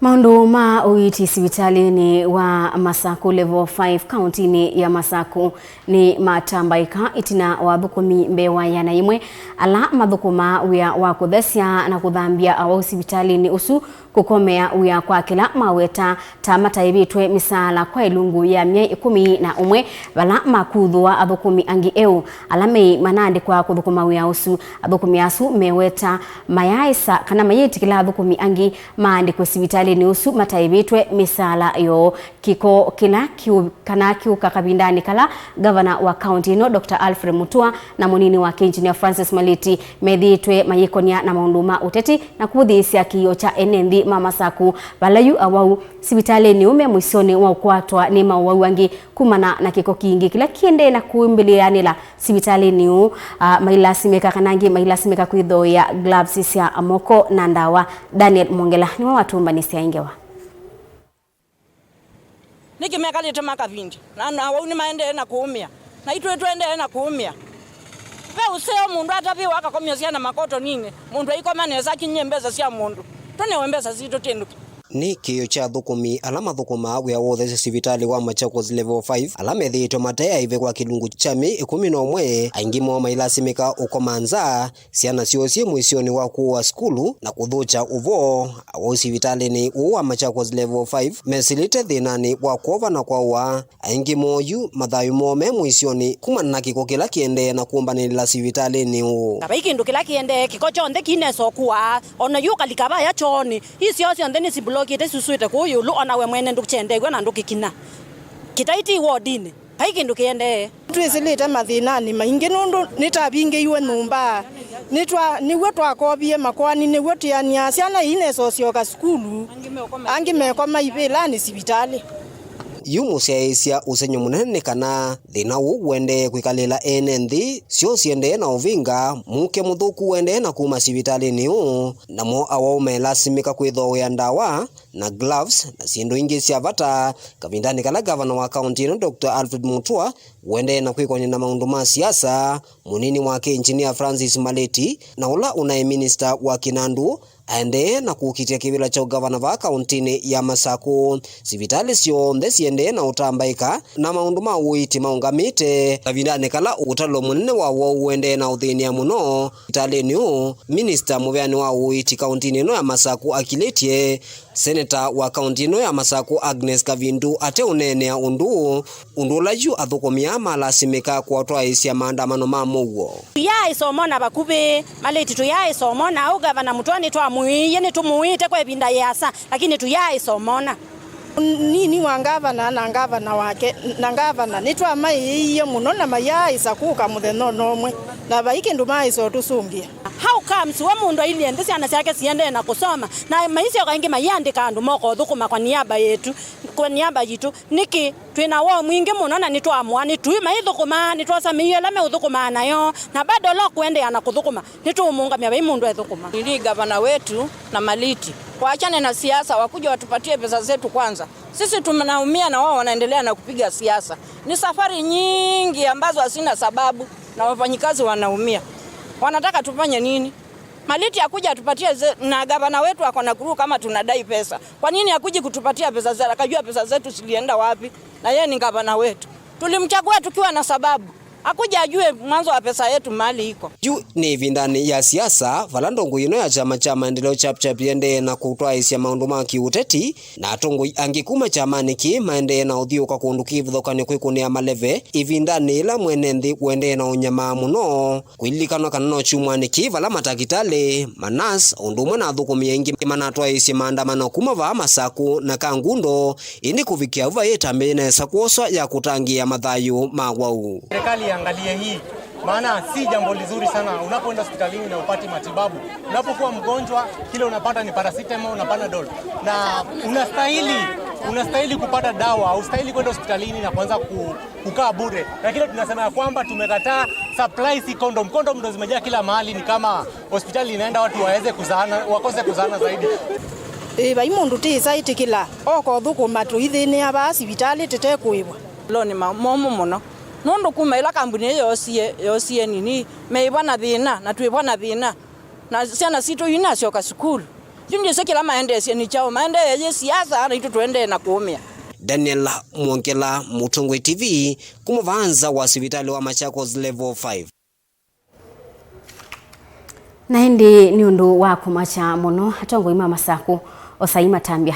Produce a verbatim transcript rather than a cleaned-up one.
Maũndũ ma ũiiti sivitalĩnĩ wa Masaku Level five kauntinĩ ya Masaku nĩ matambaĩka ĩtina wa athũkũmi mbee wa ĩana yĩmwe ala mathũkũmaa wĩa wa kũthesya na kũthambya awau sivitalĩnĩ ũsu kũkomea wĩa kwa kĩla maweta ta mataĩvĩtwe mĩsaala kwa ĩlungu ya myei ĩkũmi na ũmwe, vala makuthũa athũkũmi angĩ eũ ala meĩ manaandĩkwa kũthũkũma wĩa ũsu. Athũkũmi asu meweta mayaaĩsa kana mayĩtĩkĩla athũkũmi angĩ maandĩkwe sivitalĩnĩ ũsu mataĩvĩtwe mĩsaala yoo. Kĩko kĩla kĩũ-, kana kĩũka kavindanĩ kala ngavana wa kaunti ĩno, Doctor Alfred Mutua, na mũnini wake, Engineer Francis Maliti, methĩĩtwe mayĩkonya na maũndũ ma ũteti na kũthĩĩsya kĩĩo kya ene nthĩ ma Masaku, vala yu awau sivitalĩnĩ ũũ me mũisyonĩ wa ũkwatwa nĩ maũwau angĩ kumana na kĩko kingĩ kĩla kĩendee na kũmbĩlĩanĩla sivitalĩnĩ ũũ, ah, mailasimĩka kana angĩ mailasimĩka kwĩthooea gloves sya moko na ndawa. Daniel Mwongela nĩwe watũmbanĩsya ĩ ngewa. Nĩkĩ mekalĩte makavindya? Na, na wau nĩmaendee na kũũmĩa. Na itwĩ tũendee na kũũmĩa. Ve ũseo mũndũ atavĩwa akakomya syana makotoninĩ, mũndũ aikoma nesa akinyie mbesa sya mũndũ. Tũnewe mbesa sitũ tĩndũkĩ? Nĩ kĩĩo kya athũkũmi ala mathũkũmaa wĩa wa ũthesya sivitalĩ wa Machakos Level five ala methĩĩtwe mate aĩve kwa kĩlungu kya myei ĩkũmi na ũmwe, aingĩ moo mailasimĩka ũkoma nza, syana syoo syĩ mũisyonĩ wa kũũa sukulu na kũthũkya ũvoo. Awau sivitalĩnĩ ũũ wa Machakos Level five mesĩlĩte thĩnanĩ wa kwova na kwaũa. Aingĩ moo yu mathayũ moo me mũisyonĩ kumana na kĩko kĩla kĩendee na kũmbanĩlĩla sivitalĩnĩ ũũ. Na vai kĩndũ kĩla kĩendee, kĩko kyonthe kinesa ũkũaa, o na yu ũkalika vaya kyoonĩ, ii syoo syonthe nĩsimbulokĩte syusũĩte kũu ĩũlũ, o na we mwene ndũkyendew'a na ndũkĩkina. Kĩtaiti wodinĩ. Vai kĩndũ kĩendee. Twĩsĩlĩte mathĩnanĩ maingĩ nũndũ nĩtavingĩiwe nyũmba. Nĩtwa-, nĩw'o twakovie makoani, nĩw'o twĩanĩaa syana iinesa ũsyoka sukulu, angĩ mekoma ivĩlanĩ sivitalĩ. Yu mũsyaĩĩsya ũsengy'o mũnene nĩ kana thĩna ũũ ũendee kwĩkalĩla ene nthĩ, syoo siendee na ũvinga, mũuke mũthũku ũendee na kuma sivitalĩnĩ ũũ, namo awau melasimĩka kwĩthooea ndawa na gloves na syĩndũ ingĩ sya vata, kavindanĩ kala ngavana wa kaunti ĩno, Doctor Alfred Mutua, ũendee na kwĩkonya na maũndũ ma siasa, mũnini wake Engineer Francis Maleti, na ũla ũnaĩ minista wa kĩnandũ, aendee na kũkitĩa kĩvĩla kya ũngavana vaa kauntinĩ ya Masaku. Sivitalĩ syonthe siendee na ũtambaĩka, na maũndũ ma ũiiti maũngamĩte, kavindanĩ kala ũtalo mũnene wa woo ũendee na ũthĩnĩa mũno. Sivitalĩnĩ ũũ, minista mũveanĩ wa ũiiti kauntinĩ ĩno ya Masaku akilĩtye, Seneta wa kaunti ĩno ya Masaku, Agnes Kavindu, ateũneenea ũndũ ũũ, ũndũ ũla yu athũkũmi aa malasimĩka kũatwaĩĩsya maandamano ma mũuo. Tũyaaĩsa ũmona vakuvĩ, Maleti, tũyaaĩsa ũmona. Au Gavana Mutua nĩtwamũĩie, nĩtũmũĩte kwa ĩvinda yĩasa, lakini tũyaaĩsa ũmona. Nini wa ngavana na ngavana wake, na ngavana, nĩtwamaĩĩie mũno na mayaaĩsa kũka mũthenya o na ũmwe, na vai kĩndũ maaĩsa ũtũsũngĩa. How comes we mũndũ ailyĩ nthĩ syana syake siendee na kũsoma, na maisyoka ĩngĩ maiandĩka andũ moka ũthũkũma kwa niaba yetu, kwa niaba yitũ? Nĩkĩ twĩ na woo mwingĩ mũno na nĩtwaamũa nĩ tũi maithũkũmaa, nĩtwosa mĩio ĩla meũthũkũmaa nayo, na bado lo kũendeea na kũthũkũma, nĩtũũmũngamya vai mũndũ ethũkũma? Ili gavana wetu na Maliti waachane na siasa, wakuje watupatie pesa zetu kwanza. Sisi tunaumia na wao wanaendelea na kupiga siasa. Ni safari nyingi ambazo hazina sababu na wafanyikazi wanaumia. Wanataka tufanye nini? Maliti akuja atupatie ze-, na gavana wetu ako Nakuru kama tunadai pesa. Kwa nini hakuji kutupatia pesa zetu? Akajua pesa zetu zilienda wapi? Na yeye ni gavana wetu. Tulimchagua tukiwa na sababu. Akuja ajue mwanzo wa pesa yetu mahali iko. Yu nĩ ĩvindanĩ ya siasa, vala ndongoi ĩno ya kyama kya Maendeleo Chap Chap yĩendee na kũtwaĩĩsya maũndũ ma kĩũteti, na atongoi angĩ kuma kyamanĩ kĩĩ maendee na ũthiũũka kũndũ kĩvũthũkanĩo kwĩkũnĩa maleve, ĩvindanĩ yĩla mwene nthĩ ũendee na ũnyamaa mũno. Kũlilikanwa kana no kyumwanĩ kĩĩ vala matakĩtalĩ, manasi, o ũndũ ũmwe na athũkũmi aingĩ manatwaĩĩsye maandamano kuma vaa Masaku na Kangundo, ĩndĩ kũvikĩa vu vaĩ ĩtambya yĩnesa kwoswa ya kũtangĩĩa mathayũ ma wau. Serikali iangalie hii, maana si jambo lizuri sana unapoenda hospitalini na upati matibabu. Unapokuwa mgonjwa, kile unapata ni paracetamol na Panadol. Na unastahili, unastahili kupata dawa, haustahili kwenda hospitalini na kuanza ku-, kukaa bure. Na kile tunasema ya kwamba tumekataa supply si condom. Condom ndo zimejaa kila mahali, ni kama hospitali inaenda watu waweze kuzaana, wakose kuzaana zaidi. Ĩĩ, vai mũndũ tĩĩsa ĩtĩkĩla oka ũthũkũma tũithĩnĩa vaa sivitalĩ tũtekũĩvwa. Lo nĩ ma-, momũ mũno. Nũndũ kuma ĩla kambuni ĩyo yoosie, yoosie nini, meĩvwa na thĩna, na twĩvwa na thĩna. Na syana sitũ inasyoka sukulu. Yu ndyĩsĩ kĩla maendeesye nĩ kyaũ, maendeeye siasa, na itũ tũendee na kũũmĩa. Daniel Mwongela, Mũtongoi T V, kuma vaa nza wa sivitalĩ wa Machakos Level five. Na ĩndĩ nĩ ũndũ wa kũmakya mũno, atongoi ma Masakũ osai matambya